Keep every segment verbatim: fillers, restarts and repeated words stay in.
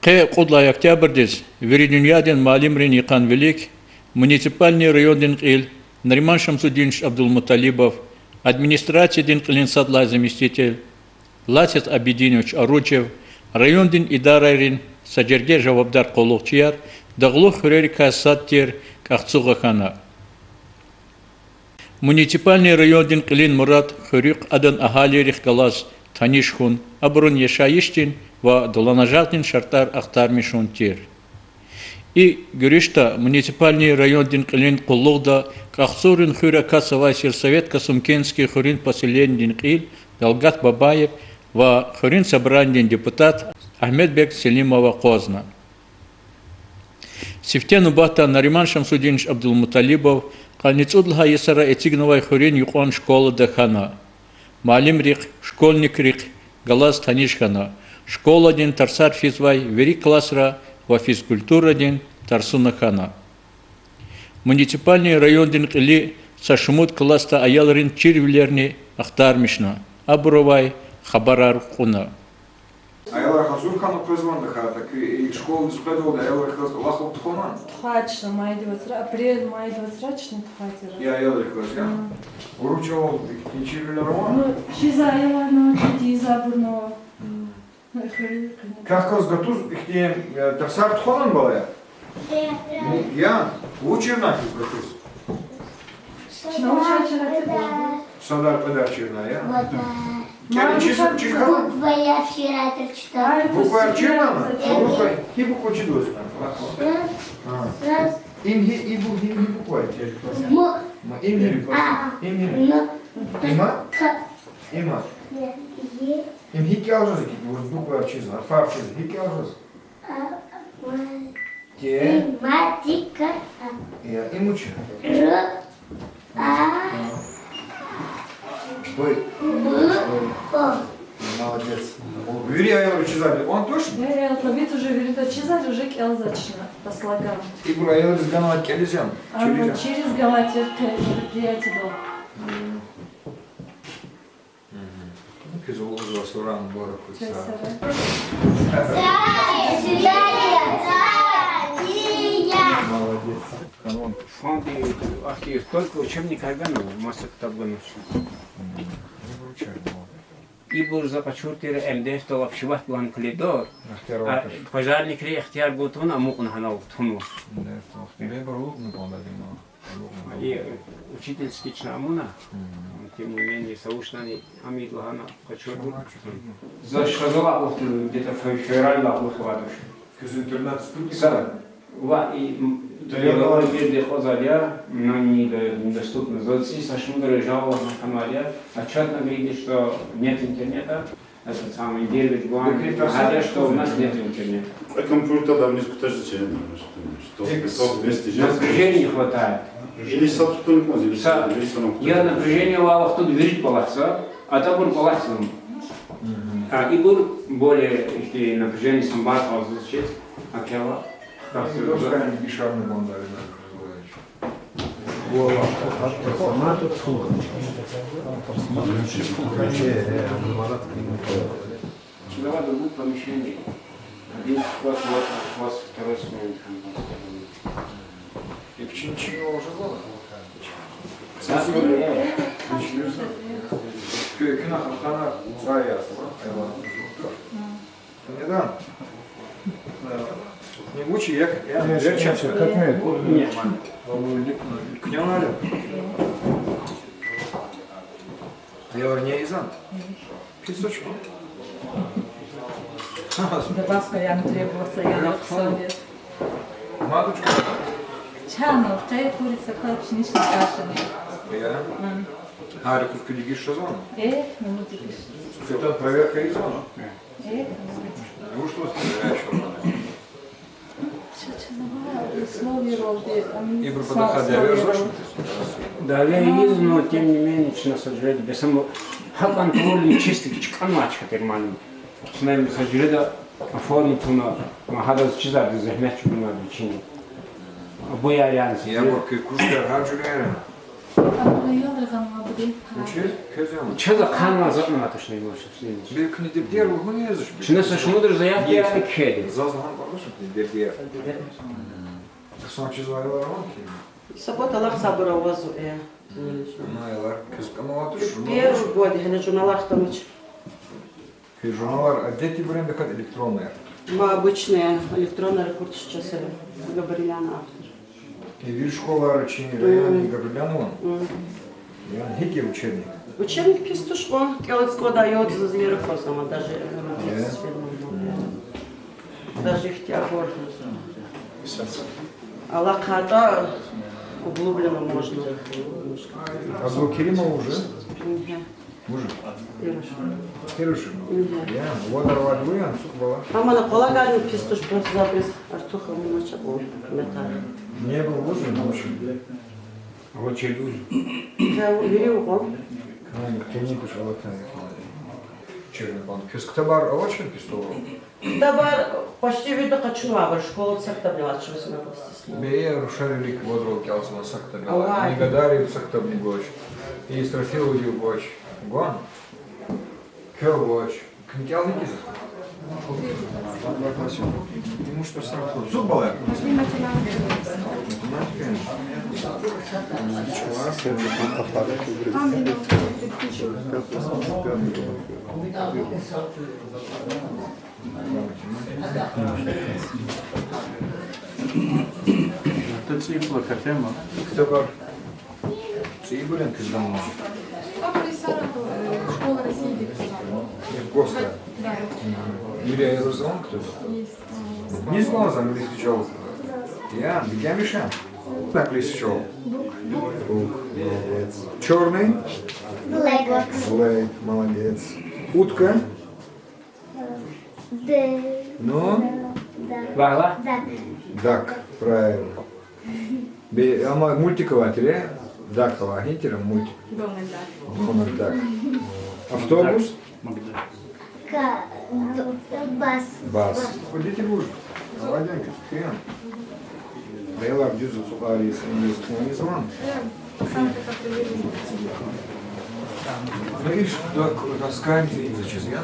Къе кьуд лагьай октябрдиз вири дуьньядин муаллимрин йикъан вилик муниципальный райондин кьил Нариман Шамсудинович Абдулмуталибов, администрациядин кьилин сад лагьай заместитель Лацет Абидинович Аручев, райондин идарайрин са жерге жавабдар къуллугъчияр дагълух хуьрерикай сад тир кӀахцугъа хьана. Муниципальный райондин кьилин мурад хуьруьхъ, адан агьалийрихъ галаз таниш хьун, абурун яшайишдин ва дуланажагъдин шартӀар ахтармишун тир. И гуьруьшда муниципальный райондин кьилин къуллугъда КӀахцуррин хуьр акатзавай сельсовет Касумкентский хуьруьн поселенидин кьил Далгат Бабаев ва хуьруьн собранидин депутат Агьмедбек Селимова акъвазна. Сифте нубатда Нариман Шамсудинович Абдулмуталибов къанни цӀуд лагьай йисара эцигнавай хуьруьн юкьван школада хьана. Муаллимрихъ, школьникрихъ галаз таниш хьана. Школадин тарсар физвай вири классра ва физкультурадин тарсуна хьана. Муниципальный райондин кьили са шумуд классда аялрин чирвилерни ахтармишна, абурувай хабарар кьуна. Аялар гьазур хьана къвезван тахьайтӀа, куь и школадиз къведалди аялрихъ галаз кӀвалахал тухвана? Тухвачна майдин вацра, апрель-майдин вацра чна тухвайтӀа. Я аялрихъ галаз, я? Уручавал ихьтин чирвилер ава? Ну, чизвай аялар ава, чизвайбур ава. Квехъ галаз гатуз ихьтин тарсар тухванани, балаяр? Я, вуч чирна квез гатуз? Садар кьведар чирна, я? КӀелин чиз чир хьана? Букваяр чирна. Букваяр чирна? Буква, гьи буква чидайди я? Им гьи, и бу-, гьи, гьи буква я? Им гьи? Има? Има? Им гьикӀ жезва, ки вуж букваяр чиз, гьарфар чиз, гьикӀ жезва? Те. Математика. Я, им вуч я? Р, А, Б, Б, О. Молодец. Вири аялри чизвайди, он точно? Э, алфавит уже вирида чизвайди, уже кӀелзавачна по слогам. Ибур аялриз ганвайди кӀелиз яни? Чириз ганвайди тир къе мероприятиеда. Квез лугьузва, суран мубарак хьуй. Молодец. Фонди ахьтин только учебникар ганва, маса ктаб ганвач. Ибур за къачур тир МДФ-дал общий вахт галаз килигда. Пожарникри ихтияр гун тавуна амукьна гьанал тунва. И учительский чна амуна, тем не менее, савушнани ам лагьана къачурла. За шазалай вахтунда, где-то фе-, февралдилай кьулухъ авайди туш. Квез интернет, спутник ава? Ва и, м, телефон вирди акъвазайди я, но не до-, недоступно. За цӀийи са шумудра жагъ лагьана хьанвайди я, отчёт нагрийди, что нет интернета. Этот самый Дербент гван, что у нас нет интернета. Кьве компьютер давниз кутази чен, что, что, что вместе. Напряжения не хватает. Или сатухтун квази, или са-, или санам. Я напряжение ва вахтунда вирид кӀвалахзава, а табур кӀвалахзава. А ибур более ихьтин напряжение самбар кьазва чиз, акела. Как Дербент гишарни мандарина. Чна авайди ва помещение. Одиннадцатый класс, младший класс, второй смены там. И пичи-мичи уже зала? Куь, куьне хатана цӀай яз, а? Айван. Недан? Э, не вучи, як, я, верча. Как мы? Нет. Куьне надо? Я не изан. Песочек. Добавка я требоваться, я написал, нет. Маточка. Чана, хай курица, хай пшеничная каша, нет. Я? М. Гьари куз куьдигиз шазван? Э, ну, куьдигиз. Куьтан проверка ийизван? Э. Вуч лугьуз проверяет? Ибур патахъай дяве жезвач? Дяве ийиз, но тем не менее чна са жуьреда бес ам гьакӀан тӀвар алай чистый чкӀанвач хьи, термалин. Чна им са жуьреда оформить авуна, ма гьадаз чизвайди зегьмет чӀугунвайди вичин. Абуяр яни. Я, ибур куь кружкаяр гьар жуьреяр я? Абуру аялри гъанва абуди. Вучиз? Квез яна? Чаз ахъанвай затӀни ама тушни вуч. Белки дердияр лугьун язуш. Чна са шумудра заявкаяр кхьейди. Заз лагьан кӀвалахни дердияр. Хъсан чизвай аялар авани? Са кӀватӀ алахъ сабур авазва, э. Ана аялар квез кӀамавай туш? Первый год, гьеле журналар хтанач. Квез журналар адетдайбурун я, тахьайтӀа электронный? Ма обычный электронный ракурс часе. Габрилянов автор. И вири школара чи районда Габрилянова? М. Яни гьикӀ я учебник? Учебник пис туш, кӀвализ кӀвадай я, заз я ракурс, ама даже, э, рубец фирма. Даже ихтияр. АлакьайтӀа углубленно можно. А Абдулкеримова уже? Мгм. Уже? Первый. Первый. Мгм. Я, вот, а вот вы, а, сук была. Амма на полагаю, пис туш просто забрез, Артуха, мы начали, металл. Не был уже, но очень. А вот чей уже? Я, вири угъо. Ай, тени туш, вот, ай. Чей, ну, квез ктабар авачир пис туш? Ктабар почти вирида къачунвайбур я, школада са ктабни авач, чрез на постисло. Бея Рушарилик вадрал кӀелзавай са ктаб ава. Авай. Книгадарив са ктабни гвач. И Исрафиловдив гвач. Гван? Квел гвач. Куьн кӀелни киза? Ему что, сам зуб балай? Математика. Ктабар цӀийибур я кизан? Школа России. ГОСТа? Да. Юлия Розанкт? Есть. Не знал за английский чал. Я, где Миша? Английский чал. Бук. Бук, молодец. Чёрный? Блэк. Блэк, молодец. Утка? Д. Ну? Да. Вагьла? Дак. Дак, правильно. Бе, амма мультик авай тир, дак авай, гьи тир мультик? Дональд Дак. Дональд Дак. Автобус? Ка-, д-, бас. Бас. Водитель уже. Авайди я куьн. Аялар, дуьз ацукьариз, инглис кӀелиз ван. Ну, ишт, да, таскаем, цӀийиз чиз я.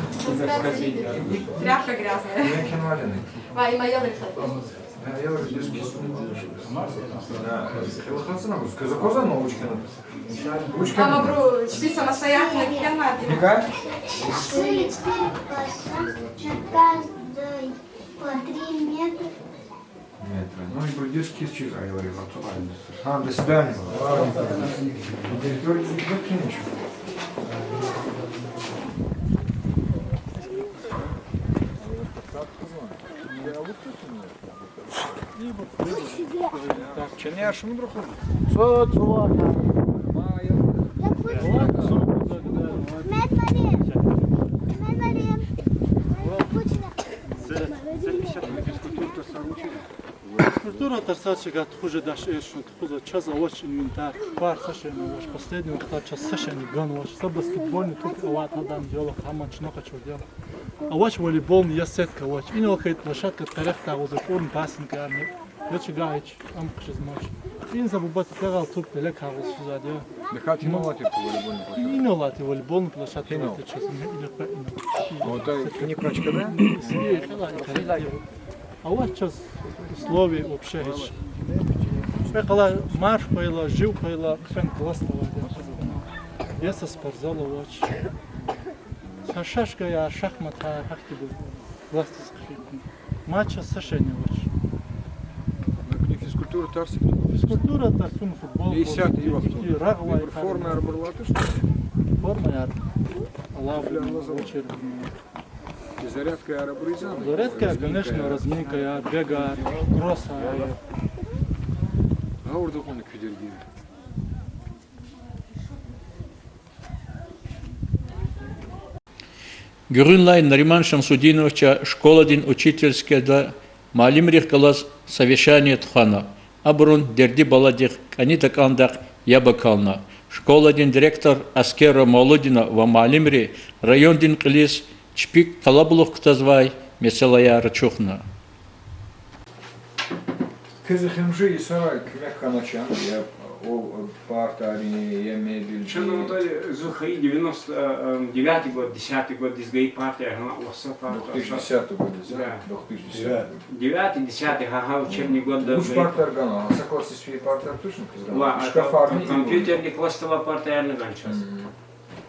Тряпка грязная. Я кхьенвайди я. Ва, и моя лиха. Я, я уже здесь кислый. Да. Квез аквазва на, квез аквазва на учкана? Учкана. Ама абуру чпи самостоятельно кхьенвайди я. Ника? Четыре, четыре по шесть, каждый по три метра. Метра. Ну, и ибур дуьз кис чиз, аялар, ацукьариз. Ха, до свидания. Территория закрыта ещё. Чна яшмудра хур. Цо, цо. Мед валим. Мед валим. Физкультура тарсар чига тухуз жедач, эршун тухузва, чаз авач инвентарь, квар са шейни авач, последний вахтар чаз са шейни ганвач, са баскетбольный туп авай адан дела, гьаман чна къачурди я. Авач волейболный, я сетка авач. Инал хьайи площадка къерехда гъуз, кьурни пасынкӀарни. Я чига гьич ам хъжезмач. Ин за буба тегъал туп пелек агъуз физвайди я. Дихъ ина алатир волейболный площадка? Ина алатир волейболный площадка. Гьина? Алатир чаз, ина, ина, ина. О, та ини прачкада? Ина, ина, ина. Авач чаз условия вообще гьич. Пекъала марф къвайла, жив къвайла, хъфен класс авайди я. Я са спортзал авач. Са шашкаяр, шахматар, гьахьтинбур классдиз хъфейди. Ма чаз са шейни авач. Ну, куьне физкультура тарс я? Физкультура тарсун, футбол, не исят и вахтунда. Рагъ авай. Ибур формаяр бурла туш? Формаяр. Алав. Флянлаза. Очер. И зарядкаяр абур ийизва? Зарядка, конечно, разминкаяр, бегар, кроссар. Гъавурда кьуна куьдерги. Гуьгъуьнлай Нариман Шамсудиновича школадин учительскийда муаллимрихъ галаз совещание тухвана. Абурун дерди баладихъ кӀани такӀандахъ яб акална. Школадин директор Аскера Мавлудина ва муаллимри райондин кьилиз чпик къалабулух кутазвай месэлаяр ачухна. Квез эхиримжи йисара куьмек хьанач, я О, партари, я мебель. Чна ди- ата зу хьайи девяносто, э, э, девятый год, десятый год диз гайи партаяр, гьа, вахса парта. Две тысячи десятого года, да? Да. Две тысячи десятого. Девятый, десятый, гьа, гьа учебный годда. Вуч гайи партаяр гана, са классдиз фейи партаяр тушни квез гана? Ва, и а шкафарни, и компьютерный классда авай партаярни гана чаз. Мгм.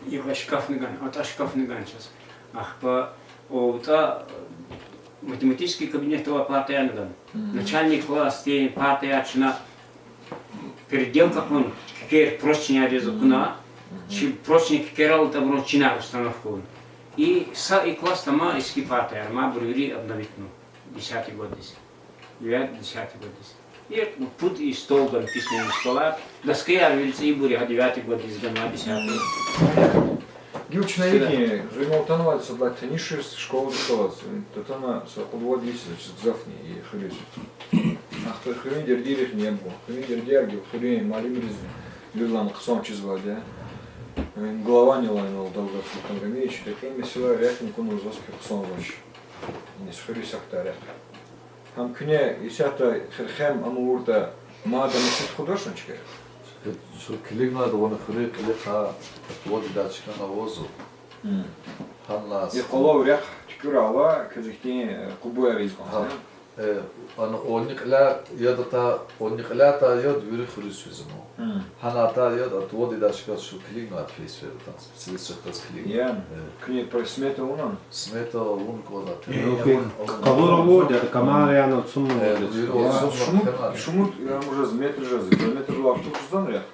И шкафни гана, атӀа шкафни гана чаз. Ахпа, о, атӀа, э, математический кабинетда авай партаярни гана. Мгм. Начальный классдин партаяр чна переделка авун, кикер, простыняр яз акуна, чи простыня кикерал атӀа абурун чинар установка авун. И са и класс тама эски партаяр, ма абур вири обновить авуна, десятый годдиз. Девятый, десятый годдиз. И пуд и стол гана, письменный столар, доскаяр вири цӀийибур я, гьа девятый годдиз гана, десятый. Гила чна икӀ, зун мал атанвайди сад лагьай танишиз, школадиз галаз, татана са кьуд-вад йис я заз гзафни и хуьруьз. Ахпа хуьруьн дердийрихъни яб гун. Хуьруьн дердияр гила хуьруьн муаллимриз вирилай хъсан чизвайди я. Главани лагьанал Далгатсултан Гамиевич, рекьин месэлаяр рехъни кьунва заз, куь хъсан вач. Иниз хуьруьз сахта рехъ. Гьам куьне исятда хирхем амайватӀа, мад ам исятда худашна чка. Чун килигнайди вуна хуьруьн кьилихъай, вад идай чкана авазва. Гьанлай и къвалав рехъ туькӀуьрайла, квез ихьтин, э, къубуяр ийиз кӀанзава. Э, ана они кьиляй яд ата, они кьиляй ата яд вири хуьруьз физма. Гьана ата яд, ата вад идай чка чун килигнайди фейи сферада, специалистриз килигна. Яни, куьне про смета авунани? Смета авун кӀанда. Э, э, авун, авун. Къалур авурди я, камар яна цунна. Э, вири цунна шумуд, кхьена. Шумуд, я, ам жез, метр жез, километрдилай артух жезвани рехъ?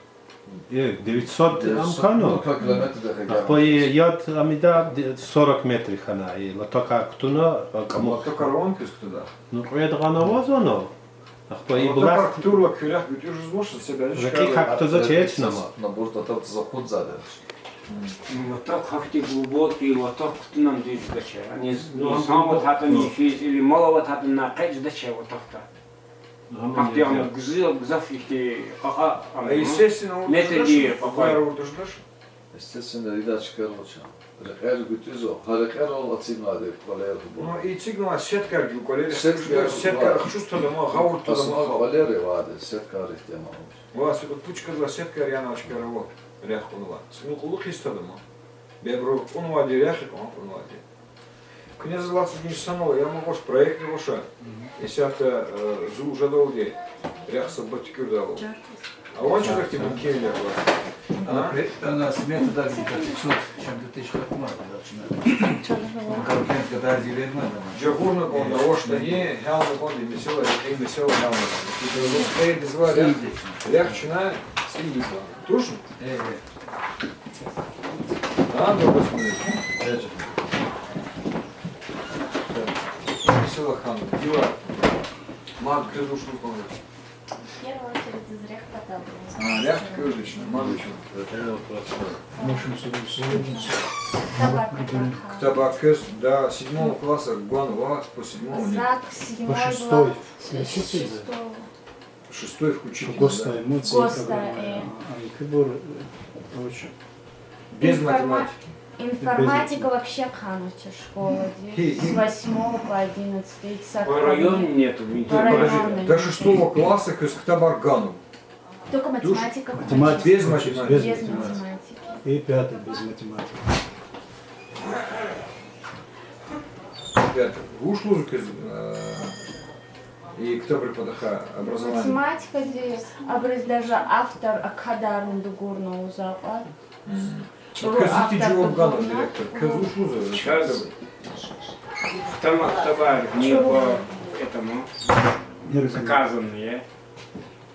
Э, девятьсот ам хьана. Ну, как километр да хагана. Ахпа и яд ам ида де-, сорок метр хьана, и лотокар кутуна, а, кӀамух. Лотокар авани квез кутада? Ну, кьвед гъана авазва вуна. Ахпа и булах кутурла куьрехъ гуьтӀуьр жезвач, себеб рекьихъ гьакӀ кутазва чечнама. Набур татав таза кьудзадач. Ну, лоток гьахьтин глубокий, лоток кутунани дуьз жедач. Яни, ну, инсан аватӀани физ, или мал аватӀани экъечӀ жедач лотокда. Гьахьтин ам гзаф, гзаф ихьтин кьакьа, ам, естественно, метрдин кьакьа. Естественно, ида чкайрал чан. Рекьер гуьтӀуьзва, гьа рекьерал эцигнавайди кӀвалер хьуба. Ну, эцигнавай сеткаяр гила кӀвалер, сеткаяр, сеткаяр хчуз тада ма, гъавурда тада ма. Кьвалер авайди, сеткаяр ихьтин ама. Ва, сукӀут пучкадилай сеткаяр яна чкайрал рехъ кьунва. ЦӀинул кьулухъ хьиз тада ма. Бебру кьунвайди рехъ, икьван кьунвайди. Куьне заз лагьайди, санал, я ман гъваш, проект гъваш. Исятда, э, зул жедалди рехъ са буба туькӀуьрдайвал. Авани чаз ахьтин мумкинвилер? Ана, а? Ана сметада где-то пятьсот чем-то тысяч как можно, да, чна. Конкуренция, да, зелёная, да. Жагъурна кӀанда, э, авачтӀани, э, гьялна кӀанда, месела, э, месела гьялна кӀанда. Э, э, э, рехъ чна цӀийида. Тушни? Э, э. Ам, да, посмотри. Э, же. Так. Месела хьана, дила. Мад квез вуч лугьуда? В первую очередь, заз рехъ патал. А, рехъ квез вична, мад вична. Ктабар квез, да, седьмого класса гван вац, по седьмому нет. Зак седьмой, по шестой. Шестой включительно, да? ГОСТа, эмоции, ГОСТа, проблема, э. А, а, кибур, э, короче. Без информа-, математики. Информатика вообще хьанвач школади. Хи, хи. С восьмого по одиннадцатый, десятый. По району нету, по району нету. До шестого класса квез ктабар ганва. Только математика. Математика. Без математики. Без математики. И пятый без математики. Ребята, вуч лугьузва квез, э, и ктабрин патахъай образование? Математикади абуруз даже автор акадарни дугурна лугьузва кьван. Мгм. ЧӀуру автор дугурна. Квез икӀ жаваб гана, директор? Квез вуч лугьузва? Чаз хтама ктабар, не по этому, заказанные.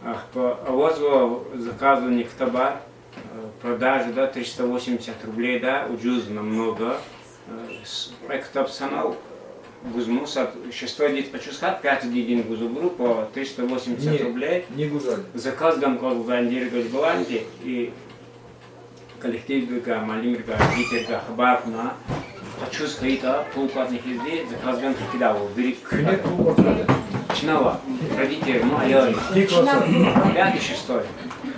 Ахпа авазва заказанный ктабар, э, продажада триста восемьдесят рублейда, ужуз намного. Э, с-, кьве ктаб санал, э, гузму, сад шестой дид къачуз хьайитӀа, пятый дидин гузва абуру по триста восемьдесят рублей. Не, не гузва. Заказ гана кӀанзава Индира Гаджибалаевади и коллективдивай, муаллимрикай, родителрикай хабар кьуна, къачуз хьайитӀа, пул кӀватӀна хьизди, заказ гана хкидайвал. Вири куьне пул кӀватӀна? Чна ва родителри, ну, аялри. Пятый, шестой.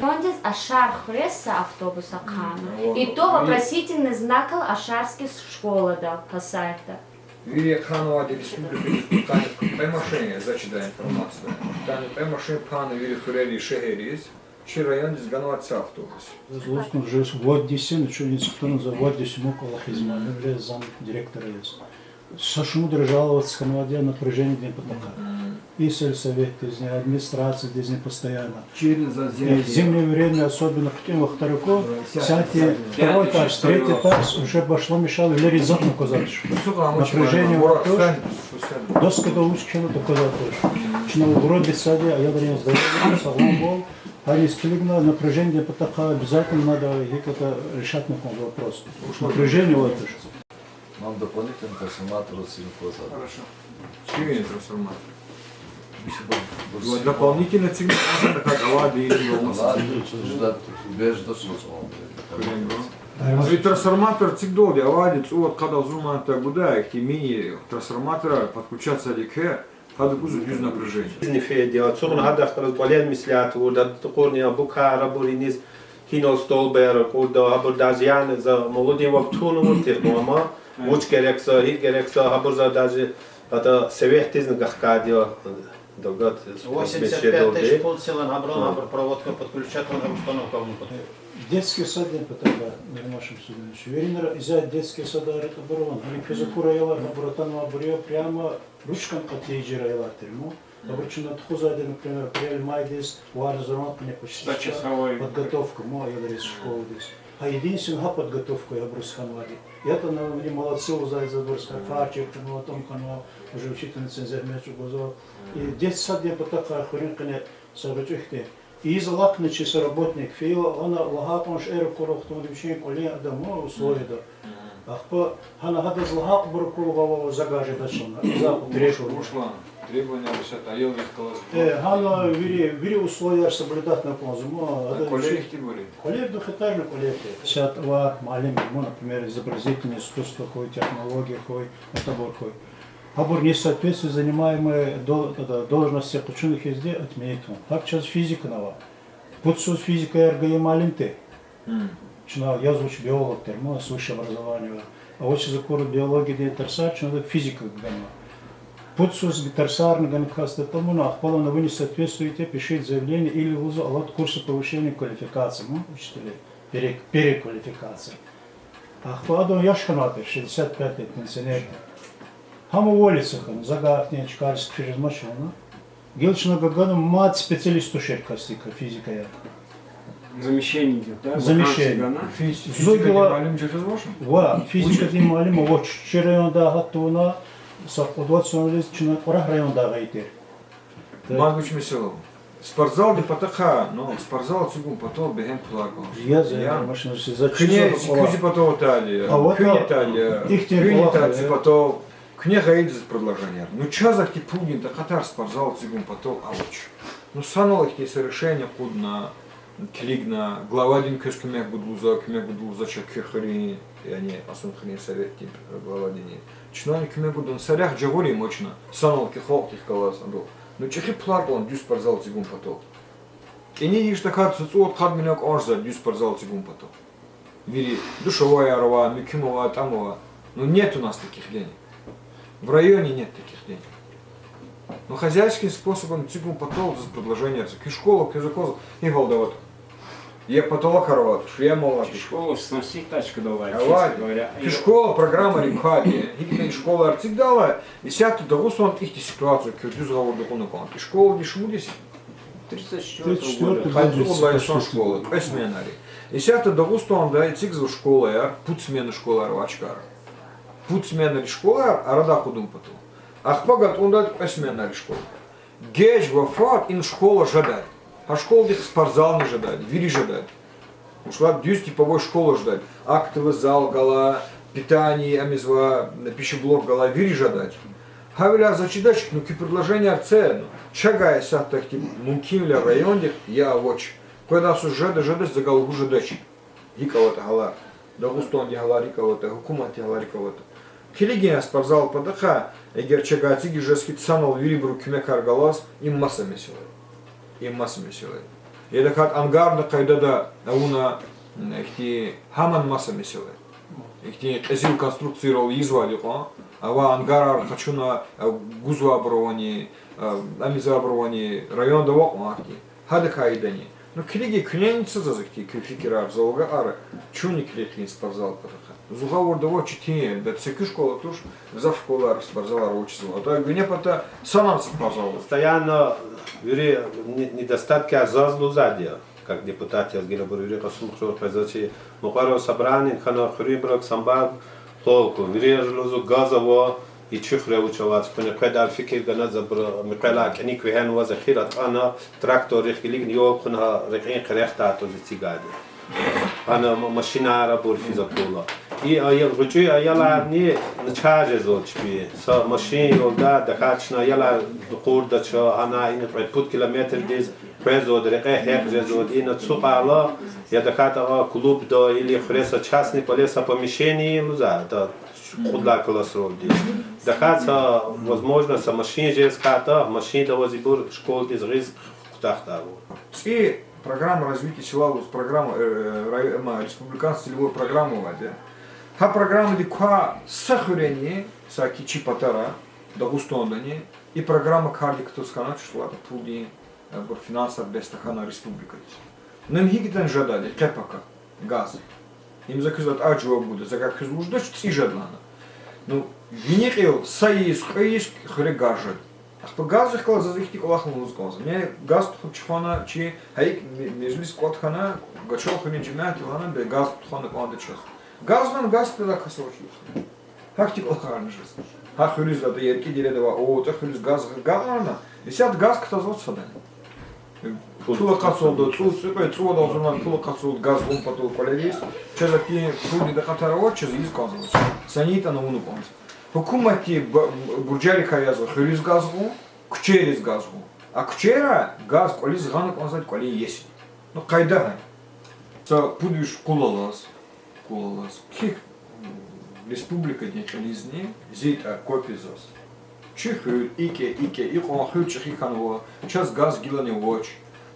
Фондиз Ашар хуьрез са автобус ахъайна. И то вопросительный знакал Ашарский школадал касается. Вири ахъайнавайди республикадиз кьве машин я, заз чидай информацияда. Яни кьве машин пайна вири хуьрериз, шегьерриз. Чи райондиз ганвай ци автобус? Лугьуз кӀанзава, вад йис я, ну, чун инспекторни за вад йис мукьвал хизмет, ну, вири зам директора яз. Са шумудра жаловаться хьанвайди я напряжениедин патахъай. И сельсоветдизни, администрациядизни постоянно. Зимнее время особенно, хъуьтӀуьн вахтара ку, исятда второй этаж, третий этаж уже башламишайла, вилериз затӀни аквазвайди туш. Напряжение авайди туш. Доскадал вуч кхьенватӀа аквазвайди туш. Чна вроде сади аялрин здоровье сагъламвал, гьаниз килигна напряжениедин патахъай обязательно надо гьикӀ-то решать авун кӀанзава вопрос. Напряжение авайди туш. Нам дополнительный трансформатор эцигун кӀанзава. Хорошо. Чпин трансформатор. Дополнительно эцигун кӀанзава, так авайди, или авайди, чун ждать, бер ждать лазим. Куьрен гу. И трансформатор эцигдалди авайди цӀувад-къад агъзур манат гуда, ихьтин мини трансформаторар подключаться ийиз квез, гьада гузва дуьз напряжение. Бизнес фейи я, ацукьна гьадахъ галаз кӀвале меслят авуртӀа, дукъурни абукар абур иниз, гьинал столбаяр акӀуртӀа, абур даже яни за молодин вакътунда авур тир, амма вуч герек за, гьикӀ герек за, абур за даже ада советдизни гахкайди я, Давгат, восемьдесят пять тысяч пул цилан гьабурун, гьабур проводка подключать авун, установка авун патал. Детский саддин патахъай, Нариман Шамсудинович, виринра изяй детский садар атӀа абур авани, гьана квез акур аялар, абур атанвайбур я, прямо ручкани кьатӀиз жедай аялар тир, ну. Абур чна тухузвайди, например, апрель-майдиз варна заран къене почти подготовка, ма, аялриз школадиз. Гьа единственный гьа подготовка я абуруз хьанвайди. ЯтӀани молодцы лугьузвайди, абуруз гьа фар чир хьанва, атӀун хьанва, уже учительницадин зегьмет чӀугвазва. И детсаддин патахъай хуьруьн къене са гъвечӀи хьтин. Ийиз алахъна чи са работник, фейила ана лагьай кьван шейэр акурла хтунвайди вичин кӀвалин, ада, ма, условияда. Ахпа гьана гьадаз лагьай кьабур акурла вавай, за гьа жедач лагьана, за требование. Вуч лагьана? Требование, исятда аялрихъ галаз. Э, гьана вири, вири условияяр соблюдать авун кӀанзава, ма, ада кӀвалер вичин ихьтинбур я? КӀвалер двухэтажный кӀвалер я. Исятда авай муаллимар, ну, например, изобразительное искусство хьуй, технология хьуй, это абур хьуй. Гьабур несоответствие занимаемой дол-, это, должности къачуна хьизди отменить авун. ГьакӀ чаз физикани ава. Пуд йисуз физикаяр гайи муаллим тир. Чна яз вуч биолог тир, ма, с высшим образованием. Авачиз акурла биологиядин тарсар, чна физика ганва. Пуд йисуз тарсарни гана касди тамуна, ахпа лагьана: вы не соответствуете, пишите заявление или лугьузва алад курсы повышения квалификации, ма, учителей, пере-, переквалификация. Ахпа адан яш хьанвай тир, шестьдесят пять лет, пенсионер. Гьам уволиться хьана, за гьа ихьтин чкайриз куьрезмач лагьана. Гила чна гана мад специалист тушир касдикай физикаяр. Замещение, да? Замещение. Вакансия гана. Физ-, физикадин муаллим жагъизвач? Ва, физикадин муаллим авач. Чи райондай гьатта вуна, са кьуд-вад йисуз чна Кьурагь райондай гъайи тир. Мад вуч месэла ава? Спортзалдин патахъай, ну, спортзал эцигун патал бегьем пулар кӀанзава. Я, за машина, за куьне чизва, куьне патал атайди я, куьне атайди я, ихьтин куьне патал, куьне гъайиди за предложенияр. Ну, чаз ахьтин пулдин такьатар спортзал эцигун патал авач. Ну, санал ихьтин са решение кьудна, килигна, главадин квез куьмек гуда лугьузва, куьмек гуда лугьузвач, куь хуьруьн, яни Кьасумхуьруьн советдин главадини. Чнани куьмек гуда, ну, са рехъ жагъур я ма чна, санал ки халкьдихъ галаз адал. Ну, чӀехи пулар кӀан дуьз спортзал эцигун патал. КӀани гьич тахьайтӀа са цӀувад-къад миллион кӀан жезва дуьз спортзал эцигун патал. Вири душевойяр ава, муькуьм ава, тӀам ава. Ну, нет у нас таких денег. В районе нет таких денег. Ну, хозяйским способом эцигун патал за предложение це. Куь школа, квез аквазва, и гьалда аватӀа. Я потолокар аватӀа, шуьямал аватӀа. Школа сносить тачка давай, честно говоря. Куь школа программайрик квайди я. ГьикӀ и школаяр эцигдайла, исятда Дагъустанда ихьтин ситуация, куь дуьз гъавурда кьуна кӀанда. И школади шумуд йис я? Тридцать четвёртого года. Кьве цӀуд лагьай йисан школа, кьве сменайри. Исятда Дагъустанда эцигзава школаяр, пуд смена школаяр авай чкайра. Пуд сменайри школаяр арадай акъудун патал. Ахпа гатӀунда кьве сменайри школа. Геж ва фад и школа жедай. Гьа школадихъ спортзални жедайди, вири жедайди. Вучиз лагьайтӀа дуьз типовой школа жедайди. Актовый зал галай, питание, ам ийизвай пищеблок галай, вири жедайди. Гьавиляй заз чидач, ну, куь предложенияр це, ну, чавай исятда хьтин мумкинвилер райондихъ я авач. Квез исятда жеда, жедач, за галаз лугьуз жедач. ГьикӀ аватӀа гьалар, Дагъустандин гьалар гьикӀ аватӀа, гьукуматдин гьалар гьикӀ аватӀа. Килигин я спортзал патахъай, эгер чавай эцигиз жез хьайитӀа санал вирибурун куьмекар галаз, им маса месэла я. Им маса месэла я. Я тахьайтӀа ангарный къайдада авуна, ихьтин, гьамни маса месэла я. Ихьтин кьезил конструкциярал ийизвайди кьван, ава ангарар къачуна, гузвайбур авани, ам ийизвайбур авани, районда ава кьван ахьтин. Гьадакай ийидани. Ну, килиги, куьне низ заз ихьтин куь фикирар, залга ара, чунни килигин спортзал патахъай. Зун гъавурда ава четин, да цекуь школа туш, гзаф школайра спортзалар авачизва. Ада гуьне пата санал спортзал ава. Постоянно вири не-, недостаткар заз лугьузвайди я, как депутат яз гила абур вири Кьасумхуьруьн къвезвачир, мукьвара собраниени хьана хуьруьнбуру самбар толку, вири лугьузва газ ава, и чуьхуьр вуч аваз, куьне къведар фикир гана, за абур муькъвелай кӀаник вегьена ваз эхир атӀана, тракторрихъ килигна, ял хъувуна, рекьин къерехдайди тӀуз эцигайди. Гьана ма-, машинар абур физ акурла. И ая-, гъвечӀи аяларни начагъ жезва чпи. Са машин ялда, тахьайтӀа чна аялар дукъурдач, гьана ина кьвед-пуд километрдиз къвезвайди, рекье гьекь жезвайди, ина цукьайла, я тахьайтӀа клубда, или хуьре са частный кӀвале са помещение лугьузва, да, кьуд лагьай классралди. ТахьайтӀа са возможность, са машин жез хьайитӀа, машинда аваз ибур школадиз гъиз кутахдай ава. ЦӀи программа развития села лугьуз программа, э, рай-, ма, республиканский целевой программа авайди я. Гьа программадик квай са хуьрени, саки чи патара, Дагъустандани, и программа кардик кутаз хьанач, чушлада пулдин, э, абур финансар бес тахьана республикадиз. Ну, им гьикӀ ятӀани жедайди я къе-пака газ. Им за квез атӀа жаваб гуда, закай квез лугьудач, цӀи жеда лагьана. Ну, вини кьил са йис, кьве йис хуьре газ жеда. Ахпа газдихъ галаз заз ихьтин кӀвалах лугьуз кӀанзава. Ме газ тухун чухвана чи гьа икӀ ме-, межлис кӀватӀ хьана, Гачал хуьруьн жемятди лагьана, бе газ тухвана кӀанда чаз. Газ ван, газ квелай кас авач лугьуз хьана. Гьахьтин кӀвалахарни жезва. Гьа хуьруьз ада, ЯркӀи дереда авай, аватӀа хуьруьз газ гакьарна, исятда газ кутазвач садани. Пул акъатзавалда, цӀу-, цӀикьвед, цӀувад агъзурни пул акъатзавалда газ гъун патал кӀвалериз, чаз ахьтин пулдин такьатар авач, чаз ийиз кӀанзавач. Са ни ятӀани авуна кӀанзава. Гьукуматди ба-, буржарикай язва хуьруьз газ гъун, куьчейриз газ гъун. А куьчейрай газ кӀвализ гъана кӀанзавайди кӀвалин иеси. Ну, къайда гьа? Са пуд виш къул алаз, къул алаз, кхьихь, м, республикадин кьилизни зи ятӀа копия заз. Чи хуьр икӀ я, икӀ я, икьван хуьр чӀехи хьанва, чаз газ гилани авач,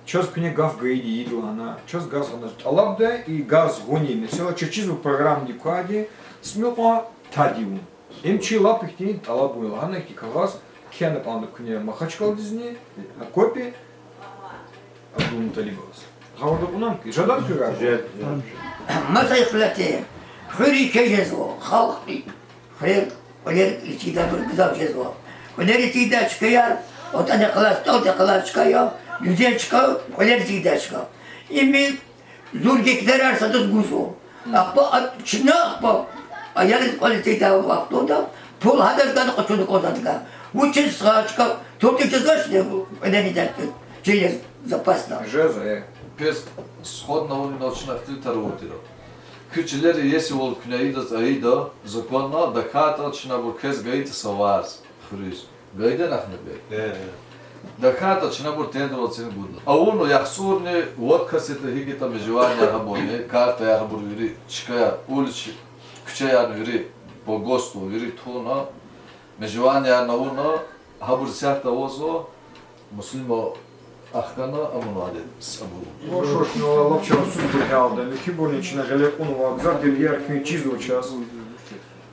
чаз куьне гаф гайиди ийида лагьана, чаз газ гъана тӀалабдай, и газ гъунин месэла чаз чизва программадик квайди, цӀимил кьван тади авун. Им чи лап ихьтин тӀалабун я лагьана, ихьтин кагъаз кхьена кӀанда куьне Махачкъаладизни, а копия Абдулмуталибоваз. Гъавурда кьуна ам хьи, жедан куьгар. Маса ихтилати, хуьр икӀ жезва, халкь и-, хуьрер, кӀвалер эцигдайбур гзаф жезва. КӀвалер эцигдай чкаяр, АтӀана къалай, СтӀалдин къалай чка я, Дуьзен чка, кӀвалер эцигдай чка. Им зур гектарар садаз гузва. Ахпа а-, чна ахпа аялриз кӀвал эцигдай вахтунда пул гьадаз гана къачуна кӀанзаватӀа. Вучиз са чка туртӀуьз жезвачни, кӀвалер ийидай чилел запасда? Жезва, э. Квез сходна авуна чна ихтилатар авур тир. Куь чилерин иесивал куьне ийида, ийида, законно, тахьайтӀа чна абур квез гайитӀа са варз хуьруьз. Гайиди лагьана квез? ТахьайтӀа чна абур тендердал эцигна гудна. Авуна яхцӀурни, вад кас ятӀа, гьикӀ ятӀа межеванияр гьабурни, картаяр гьабур вири чкаяр, улич, куьчеярни вири по ГОСТу вири туна, межеваниярни авуна, гьабур исятда авазва, Муслима ахкана, амунвайди абур. Ваш, ваш, ну, лап чарасузбур гьялда, муькуьбурни чна гъиле кьунва, гзаф дердияр куьн чизва чаз.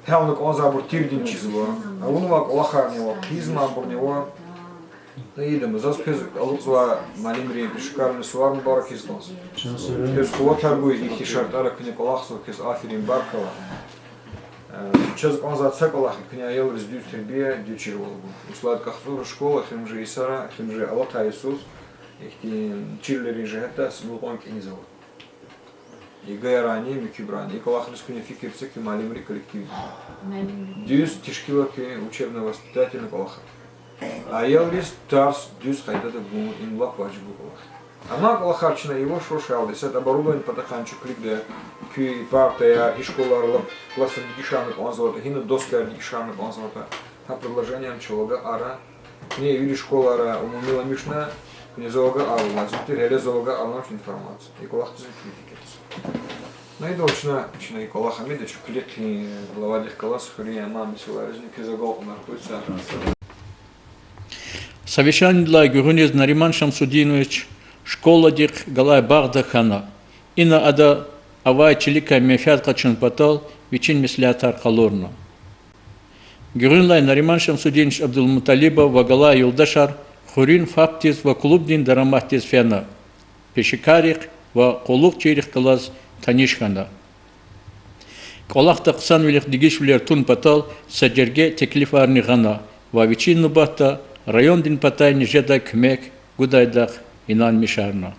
Гьялна кӀанзавайбур тирдин чизва. Авунвай кӀвалахарни ава, хъизмайбурни ава. Ийидама, заз квез алукьзавай муаллимрин, пешекаррин сувар мубарак ийиз кӀанзава. Квез къуватар гуй, ихьтин шартӀара куьне кӀвалахзава, квез аферин, баркалла. Э, чаз кӀанзавай са кӀвалах я, куьне аялриз дуьз тербия, дуьз чирвал гун. Услад КӀахцӀурун школа, эхиримжи йисара, эхиримжи алатай йисуз, ихьтин чирвилерин жигьетдай синугъан кӀанзава. ЕГЭ-рани, муькуьбурни. И кӀвалахриз куьне фикир це, куь муаллимрин, коллективдин. Дуьз тешкилай куь учебно-воспитательный кӀвалахар. Аялриз тарс дуьз къайдада гун, им лап важиблу кӀвалах. Амай кӀвалахар чна иваш-ваш гьялда, исятда оборудование патахъай чун килигда, куь партаяр, и школайра лап классра дегишарна кӀанзаватӀа, гьина доскаяр дегишарна кӀанзаватӀа. Гьа предложениени чал агакьара. Куьне вири школайра умумиламишна, куьне зал агакьарун лазим тир, гьеле зал агакьарнач информация. И кӀвалахдизни килиг фикир це. Ну, идал чна, чна и кӀвалах амида, чун килиг хьин главадихъ галаз хуьруьн амай месэлайризни, квез агалкьунар хьуй, сагъ хьуй. Совещаниедилай гуьгъуьниз Нариман Шамсудинович школадихъ галай багъда хьана. Ина ада авай чиликай менфят къачун патал вичин меслятар къалурна. Гуьгъуьнлай Нариман Шамсудинович Абдулмуталибов ва галай юлдашар хуьруьн ФАПдиз ва клубдин дараматдиз фена. пешекаррихъ ва къуллугъчийрихъ галаз таниш хьана. КӀвалахда хъсанвилихъ дегишвилер тун патал са жерге теклифарни гъана ва вичин нубатда райондин патайни жедай куьмек гудайдахъ инанмишарна.